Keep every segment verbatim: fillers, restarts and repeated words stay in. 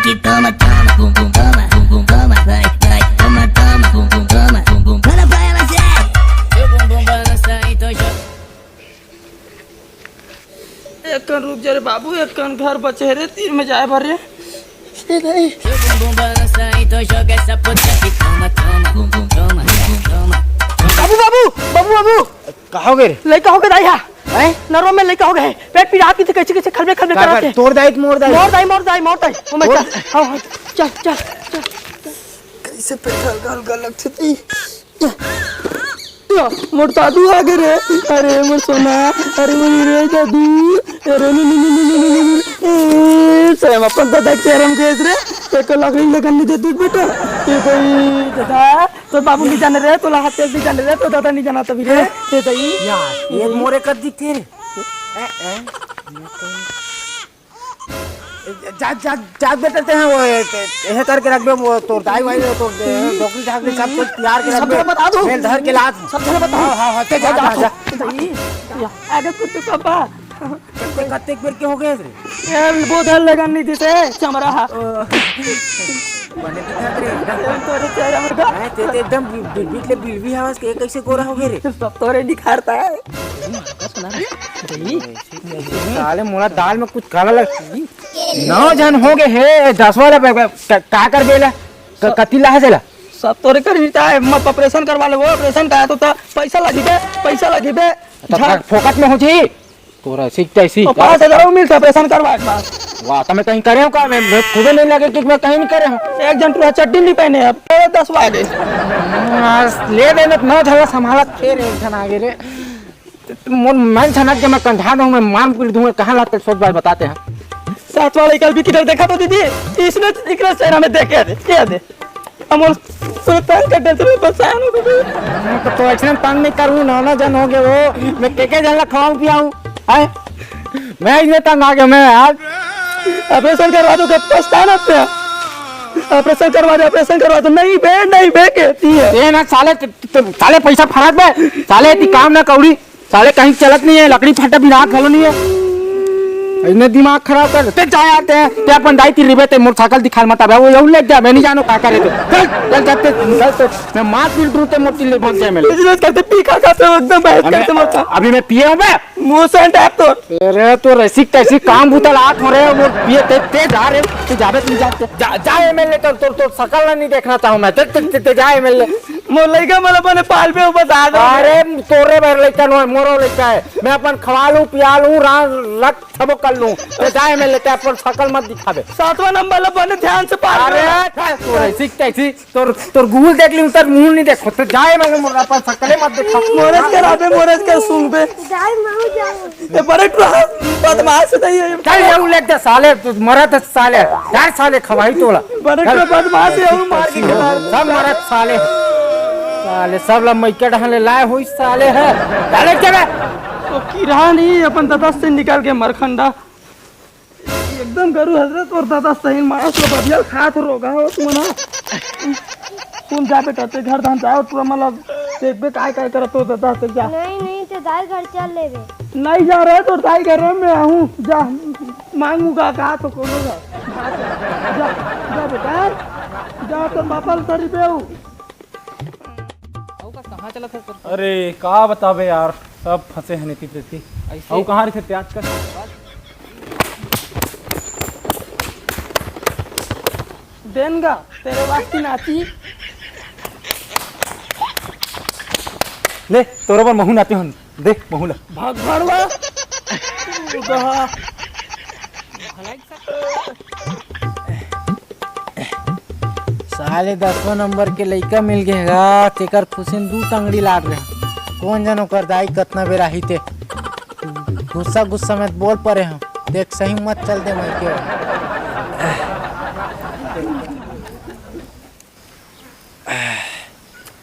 Que toma, toma, bum bum, toma, bum bum, toma, vai, vai, toma, toma, bum bum, toma, bum bum, bana vai, ela já. Seu bumbum balança, então joga. एक कन रुक जा रे बाबू, एक कन घर बचे हे रे, तीर में जाए बर रे। ए नहीं। Seu bumbum balança, então joga essa potência. Toma, toma, bum bum, toma, bum bum, toma. बाबू, बाबू, बाबू, बाबू। का हो गे रे? लइका हो गे दाई हा। हैं? नरवा में लइका हो गे हे। पेट पीरा के कइसे कइसे खलबे खलबे का करत कर? हे। तोर दाई के मोर दाई? मोर दाई, मोर दाई, मोर दाई। ओ मैं तोर चल। हाँ, हाँ, चल, चल, चल। कइसे पेट हल्का हल्का लगथे ती? या, मोर दादू आ गे रे। अरे मोर सोना, अरे मोर रे दादू। अरे नु नु नु नु नु नु नु। ए, स्वयं अपन दादा के शरम केस रे। एको लकड़ी लगन नहीं देते बेटा। ए भाई, दादा, तोर बाबू नहीं जाने रे, तोला हाथ तेल नहीं जाने रे, तो दादा नहीं जाना तभी रे। ए भाई। यार, ये मोरे कर दिखते रे। ए, ए, ये तो जा, जा, जा बेटा, ते हैं वो, ए, ए, एहे करके रखबे, वो तोर दाई वाई, तोर दे, डोकरी झाकरी सब कुछ तैयार के सब रखबे। जगह बता दो। मेल धर के लात। सब जगह बता दो। हाँ, हाँ, हाँ, ते जा, जा, जा, जा। जा। आगे कुछ तो पापा। कत्ते, कत्ते बेर के हो गे रे? ए, वो धर लगा नहीं देते, चमरा हा। ओ, बने दिखत रे एकदम। तोरे चेहरा में का? हैं, ते, ते एकदम बी-, बी-, बीट ले बिलबी हवस के, कइसे गोरा हो गे रे? सब तोरे निखारता है। साले मोला दाल में कुछ काला लग। नौ झन हो गे हे, दसवाँ ला ब-, ब-, क-, का करबे ला? क-, कति ला हे तेला? सब तोरे कर ही चाहे, मत ऑपरेशन करवा ले, वो ऑपरेशन का तो, तो पैसा लगी बे, पैसा लगी बे। तो झा- फोकट में हो जी। तोरा सीख तैसी। तो पाँच हजार मिलता ऑपरेशन करवा के बाद। वाह, तो मैं कहीं करे हूँ का? मैं, मैं खुदे नहीं लगे कि मैं कहीं नहीं करे हूँ। एक जन टूरा चड्डी नहीं पहने, अब तेरे दस आ गए। हाँ, ले दे, मैं नौ झन संभालत, फिर एक झन आ गे रे। मोर मन छनक के मैं कंधा दूँ, मैं मार पीट दूँगा, कहाँ लाते सोच बात बताते हैं। सात वाला कल भी किधर देखा तो दीदी, इसने इकरा चेहरा में देखे दे, क्या दे? हम उस पूरे तंग कर देते, मैं परेशान हो गए। मैं तो, तो ऐसे तंग नहीं करूँ, नौ नौ जन हो गए वो, मैं के के जन ला खवाऊँ पियाऊँ, हैं? मैं इसमें तंग आ गया, मैं आज ऑपरेशन करवा दो, कब पछताना पे। ऑपरेशन करवा दे, ऑपरेशन करवा दो, नहीं बे, नहीं बे कहती है। ये ना साले, ते, ते, साले पैसा फरात बे, साले इतनी काम ना कौड़ी, साले कहीं चलत नहीं है, लकड़ी फटा बिना घलो नहीं है। इतने दिमाग खराब कर, ते जा यार, ते, ते अपन दाई तीर रिबे, ते मोटरसाइकिल दिखा मत आबे, वो यहू ले जा, मैं नहीं जानू का करे तो। चल, चल, चल, ते, चल, ते, मैं मार पीट दूँ, ते मोटी ले भग जाए मेरे। बिजनेस करते पी खा खा पे एकदम बहस अबे, करते मत। अभी मैं पिए हूँ बे। मुँह से टाइप तो। अरे तो रसिक तैसी काम भूतल आत हो रे, वो पिए ते, ते जा रे, तू जाबे, तू जा, ते जा, जा एमएलए, तो, तो, तो शकल ना नहीं देखना चाहूँ मैं, ते, ते, ते, ते जा एमएलए। मोर लइका मला बने पालबे, वो बता दो। अरे तोरे बर लइका नो, मोरो लइका है, मैं अपन खवा लूँ, पिया लूँ, रान रख सबो कर लूँ, ते जा एमएलए, ते अपन शकल मत दिखाबे। सातवां नंबर ला बने ध्यान से पाल अरे, लो। तो रसिक तैसी तोर, तोर गुल देख ली, उतर मुंह नहीं देखो, तो जाए मैं मोर अपन सकले मत देखा। मोरज कर आबे, मोरज कर सुन बे। जाए माऊ जाए। ए बड़े टुरा बदमाश है ये। चल जाऊ ले दे साले, तू मरा तो साले, यार साले खवाई तोला। बड़े टुरा बदमाश है, वो मार के खिला। सब मरत साले। साले सब ला मैके ढहले लाए हुई साले है। चले चले। तो किरानी अपन ददस से निकाल के मरखंडा। एकदम गरू हजरत और दादा सही मानस लो बदिया खात रोगा हो तुम ना। तुम जा बेटा, ते घर धान जाओ, तू मतलब देखबे काय काय करत हो दादा से जा। नहीं, नहीं, ते दाई घर चल लेबे। नहीं जा रहे तो दाई घर में आहूँ, जा मांगूंगा कहा तो कोनो जा। जा, जा बेटा, जा तो पापा ल तरी पे हूँ। अरे, का बताबे यार, सब फंसे हैं नीति प्रीति। ऐसे? अउ कहाँ रहिथे आजकल? देन गा, तेरे वास्ते नाती। ले, तोरो बर महू नाते हन। दे, महू ला। भाग भाड़वा। उदहा। साले दसवां नंबर के लइका मिल गे गा, तेकर खुशी में दू टंगड़ी लाग रहे। कौन जन ओकर दाई कतना बेर आही ते। गुस्सा गुस्सा में बोल परे हम, देख सही मत चल दे मैं क्यों।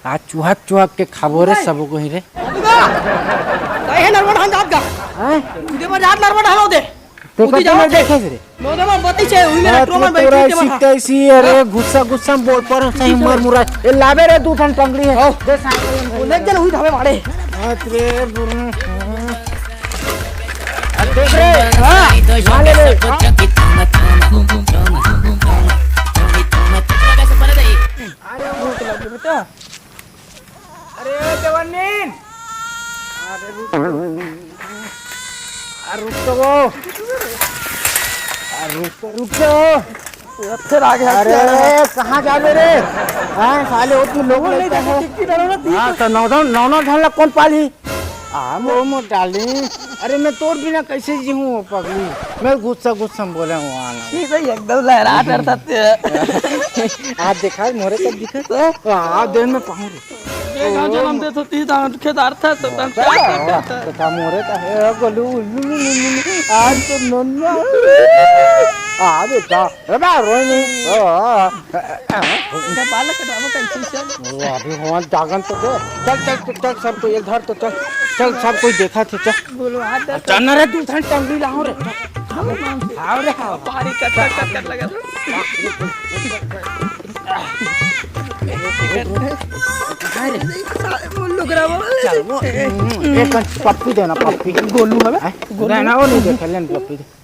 आज चुहक चुहक के खाबो रे सबो कोई रे। काहे नरवा ढान जात गा? हैं? उदे बर जात नरवा ढान दे। ते उदी कते जाओ में ते। देखे रे? मोदे में बती छे, उही में हाँ, ट्रोमन तू बैठी तोरा के ऐसी बता। कैसी है रे? हाँ? गुस्सा गुस्सा में बोल पर सही मर मुरा। ए लाबे रे दू ठन टंगड़ी है। हाँ। दे साइकिल में। वो ले चल उही धावे मारे। बात रे बुरा। अब देख रे। हाँ। हाँ, ले ले। हाँ। अरे रुक तो वो। अरे रुक तो, रुक तो। फिर आगे हट अरे गया। कहाँ जाबे रे? हाँ साले, वो तुम लोग वो नहीं लगता देखा, है। टिकट डालो ना, तीन हाँ तो नौ नौ नौ नौ ढालना कौन पाली? हाँ वो मोर डार्लिंग। अरे मैं तोर बिना कैसे जीहूँ वो पगली? मैं गुस्सा गुस्सा में बोले हूँ आना। ठीक है, एकदम लहरा डरता ते। आज देखा मोरे कब दिखा? हाँ दिन में पाऊँ रे। देखा जन्म दे तो तीन दांत के दार था तो दांत क्या करता है? तो था मोरे का है गोलू। आज तो नन्ना। आ बेटा। अरे बा, रोए नहीं। ओ, ओ, ओ। इधर बाल कटाबो कैसे चल? ओ, अभी भगवान जागन तो दे। चल, चल, चल, चल, सब कोई इधर तो चल। चल, सब कोई देखा थे, चल। बोलो, हाथ दर्द चल ना रे, तू ठंड टंगड़ी लाओ रे। आओ रे, आओ। भारी कट, कट, कट, कट लगा। कहाँ रे? मुल्लू ग्रामो। चल, वो, हम्म, एक पप्पी देना, पप्पी। गोलू है? हैं? गोलू। ना, ना, वो नहीं देखे, लेन पप्पी दे।